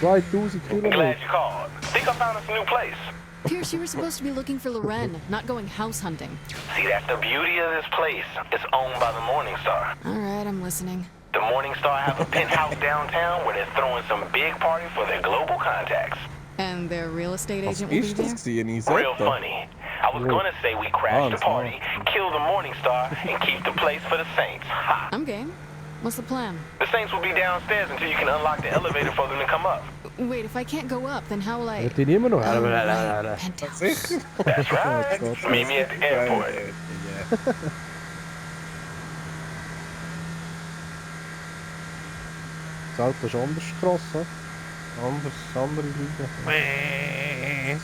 2000 Glad Kilometer. you called. Think I found us a new place. Pierce, you were supposed to be looking for Loren, not going house hunting. See, that's the beauty of this place. It's owned by the Morningstar. Alright, I'm listening. The Morningstar have a penthouse downtown where they're throwing some big party for their global contacts. And their real estate Was agent will be ist there? das gewesen? Ich Real sagte. funny. I was gonna say we crash the that's party, kill the Morningstar, and keep the place for the Saints. Ha! I'm game. What's the plan? The Saints will be downstairs until you can unlock the elevator for them to come up. Wait, if I can't go up, then how will I... Hat ihn immer noch? Oh, right. Penthouse. Sicher? That's right. Gott. Meet me at the airport. Ja. Das Auto ist anders krass, he? Andere Liga. Nein.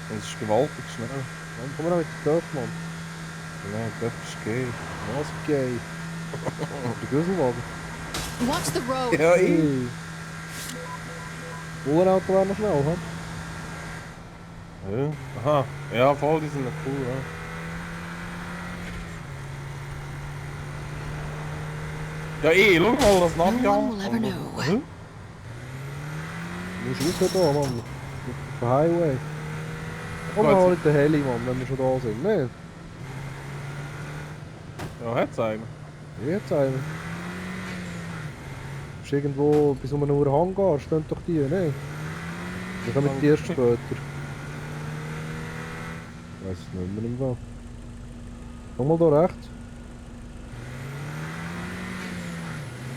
Es ist gewaltig schnell. Dann kommen wir noch mit dem Dörf, Mann. Nein, das ist gay. Was gay. Der Güsselwagen. Watch the road! Ja, Hey. Bullenauto wäre noch schnell, he? Ja. Aha. Ja, voll, die sind noch cool, ja. Ja, schau mal, das Navi No one will ever know. Hm? Du musst raus da, Mann. Auf den Highway. Komm Gut. mal mit der Heli, Mann, wenn wir schon da sind. Ne? Ja, hat's einen. Jetzt einen. Du musst irgendwo bis um eine Uhr Hang gehen, stehen doch die, ne? Wir kommen die erst später. Ich weiss es nicht mehr im Fall. Komm mal da rechts.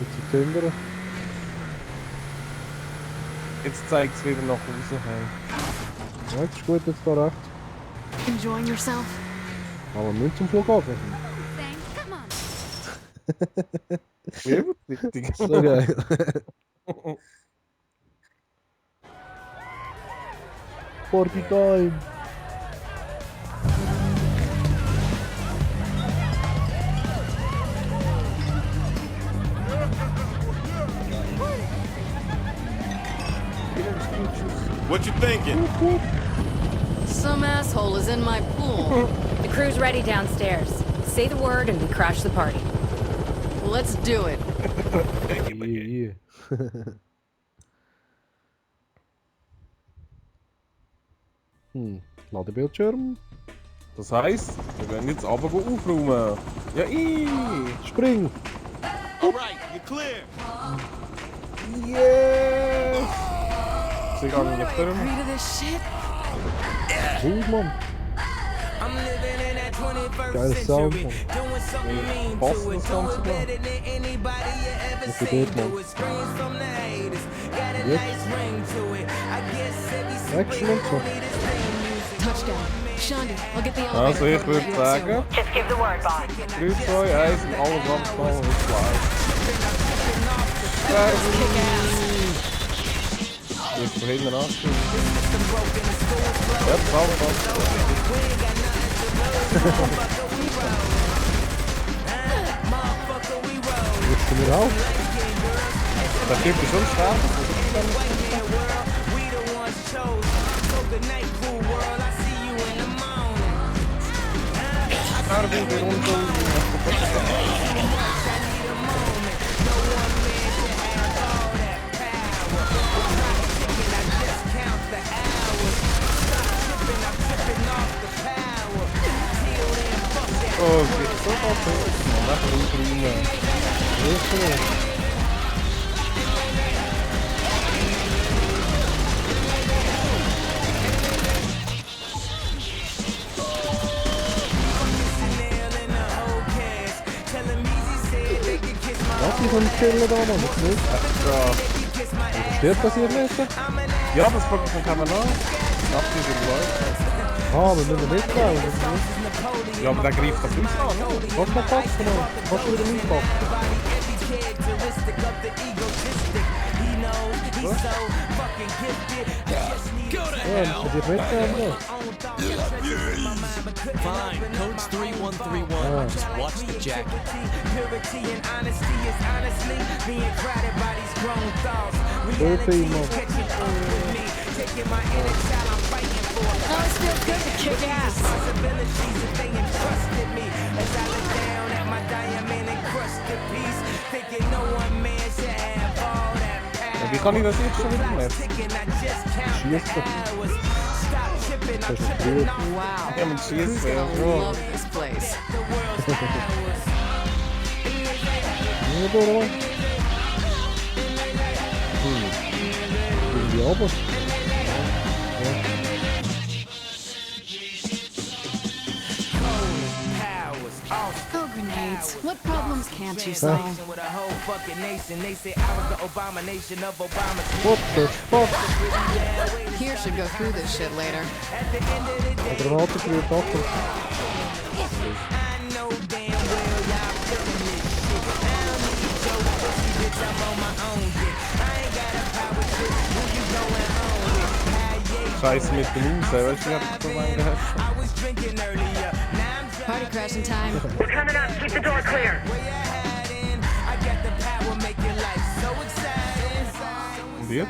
Jetzt zu Tindern. Jetzt zeigt es wieder nach Hause. Hey. Ja, jetzt ist gut, jetzt da rechts. Enjoying yourself? Aber wir müssen zum Flughafen. Wie überwichtig. So geil. Party time! What you thinking? Some asshole is in my pool. The crew's ready downstairs. Say the word and we crash the party. Let's do it. Yeah. Ladebildschirm. Das heisst, wir werden jetzt aber aufräumen. Ja, Spring! Alright, you're clear. Yes! Sie gehen nicht drin. Agree to this shit? Gut, Mann. Geiles Sound, Mann. Passen das Ganze da. Was für dort, Mann. Jetzt? Action und so. Touchdown. Shandi, I'll get the elevator. Also ich würde sagen, Just give the word, boss. 3, 2, 1 und alles abknallen und live. Jetzt von hinten angeschaut. Ja, Jetzt sind wir auf. Der Typ ist schon stark. Oh, geht so auf. Nachher aufräumen. Sicher. Was ist von Chillen da noch? Was nicht? Ja. Stirbt das hier nicht? Ja, das fragt mich kann man nach. Nach diesem Leuten. Ah, wir müssen mitlaufen. Ja, aber der greift doch uns an, oder? Kannst du noch packen? Mann? Kannst du wieder mitpacken? Ja, musst du dich mitnehmen. Fine. Code's 3131. Just watch the jacket. So viel, Mann. Always feels good to kick ass. Ja, wie kann ich das jetzt schon wieder merken? Schießen. Das ist ein Spiel. Wow. Ja, mit Schießen, Who's ja, gonna schon. love this place? Ja, da, da. Irgendwie runter. Oh, grenades. What problems can't you solve? What the fuck? Here should go through this shit later. Eine Granate für die Tackle. Scheiße mit dem Aussehen, weißt du, wie ich so lange gehabt? Party crashing time. We're coming up. Keep the door clear. Und jetzt?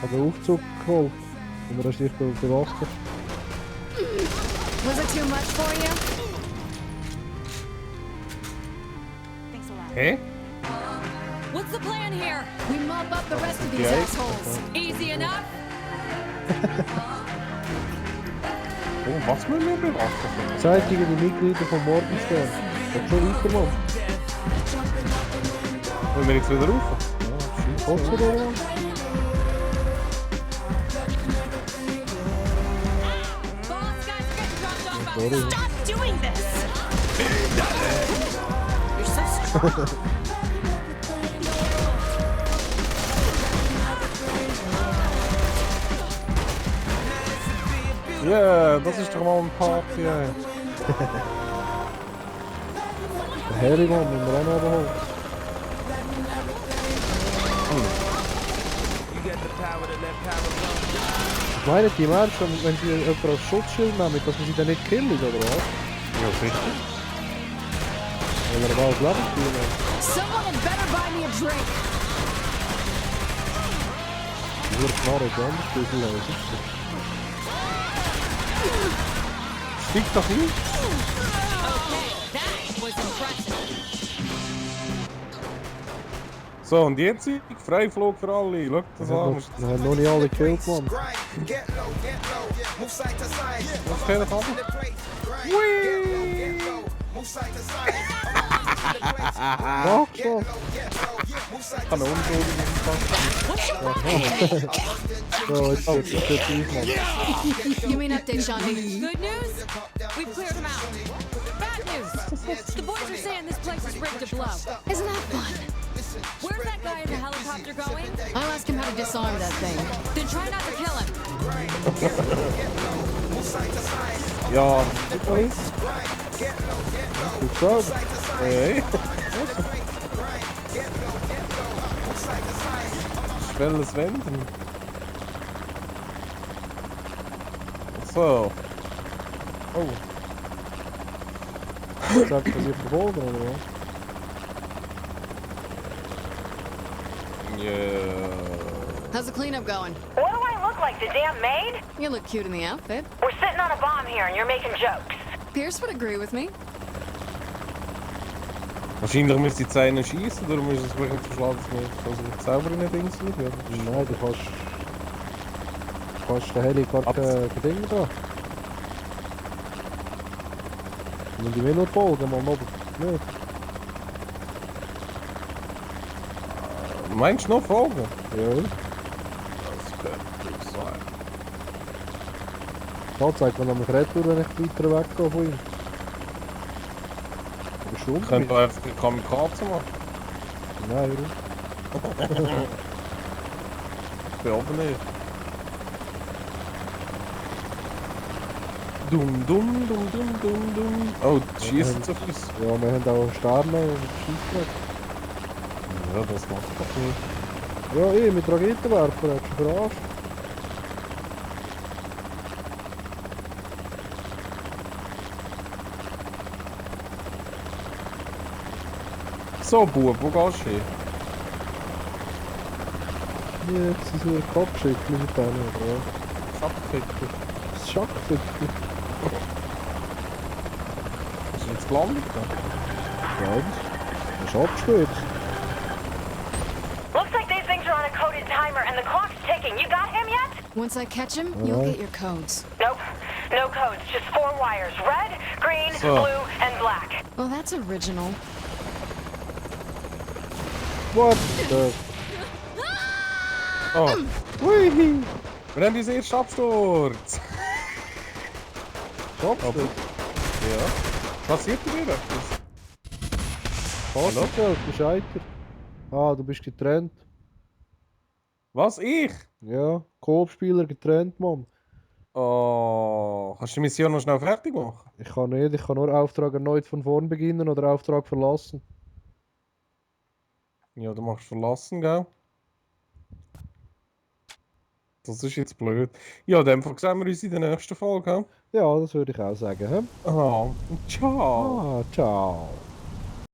Hat den Aufzug geholt. Und er ist dich bewacht. Was it too much for you? Hä? What's the plan here? We mop up the rest of these Okay. assholes. Easy enough? Oh, was müssen wir bewachen? Zeitige die Mitglieder von Morgenstern. Geht schon weiter, Mann. Wollen wir jetzt wieder rauf? Kommst du da, Mann? Boss, guys are getting dropped off Sorry. outside. Stop doing this! You're so strong. Ja, das ist doch mal ein Party, ey. Der Harry, Mann, müssen wir auch noch abholen. Ich meine, die Menschen, wenn sie jemanden als Schutzschild nehmen, dass man sie dann nicht killen, oder was? Ja, sicher. Weil er mal als Lebensspiel hat. Someone had better buy me a drink. Nur Knarre ist anders Spiel, also. Stieg doch hin. That was impressive. So, und jetzt Freiflug für alle. Schau das an. Wir haben noch nicht alle gekillt, Mann. Was geht das an? Mach doch! Kann man unschuldig So, jetzt wird es tief, Mann. Give me an update, Shanti. Good news? We've cleared them out. Bad news? The boys are saying this place is rigged to blow. Isn't that fun? Where's that guy in the helicopter going? I'll ask him how to disarm that thing. Then try not to kill him. Ja, Gut gesagt. hey. Schnelles Wenden. So. Oh. Sagt er sie verfolgen, oder was? Yeah. How's the cleanup going? What do I look like, the damn maid? You look cute in the outfit. We're sitting on a bomb here and you're making jokes. Pierce would agree with me. Wahrscheinlich müsste die Zähne schießen, darum ist es wirklich verschlagen, dass wir selber in den Dings sind. Nein, du kannst den Heli gar kein Ding da. Wenn die mir nur folgen, Mann, aber nicht. Meinst du noch folgen? Ja, Das könnte sein. da zeigt man am Retour, wenn ich weiter weggehe von ihm. Aber schon. Ich könnte einfach eine Kamikaze machen. Nein, Ich bin oben nicht. Dumm, dumm, dumm, dumm, dumm, dumm. Oh, die schießen so viel. ja, wir haben auch Sterne und Schießfleck. Ja, das macht doch nicht. Ja, mit Raketenwerfer, hast du verarscht. So, Bub, wo gehst du hin? Jetzt ist er Kopfschicht mit denen, oder was? Schackficker. Das Schackficker. Ist er jetzt gelandet? Ganz. Das ist abgestürzt. Looks like these things are on a coded timer and the clock's ticking. You got him yet? Once I catch him, you'll Alright. get your codes. Nope. No codes. Just 4 wires. Red, green, So. blue, and black. Well, that's original. What the... Oh, Hui! wir haben unseren ersten Absturz. Absturz. Ja. Was passiert dir wieder? Fahrzeug, gescheitert. Ah, du bist getrennt. Was? Ich? Ja, Koop-Spieler getrennt, Mann. Oh, kannst du die Mission noch schnell fertig machen? Ich kann nicht, ich kann nur Auftrag erneut von vorn beginnen oder Auftrag verlassen. Ja, du machst verlassen, gell? Das ist jetzt blöd. Ja, in dem Fall sehen wir uns in der nächsten Folge. Ja, das würde ich auch sagen. Hä? Ah, ciao. Ah, ciao.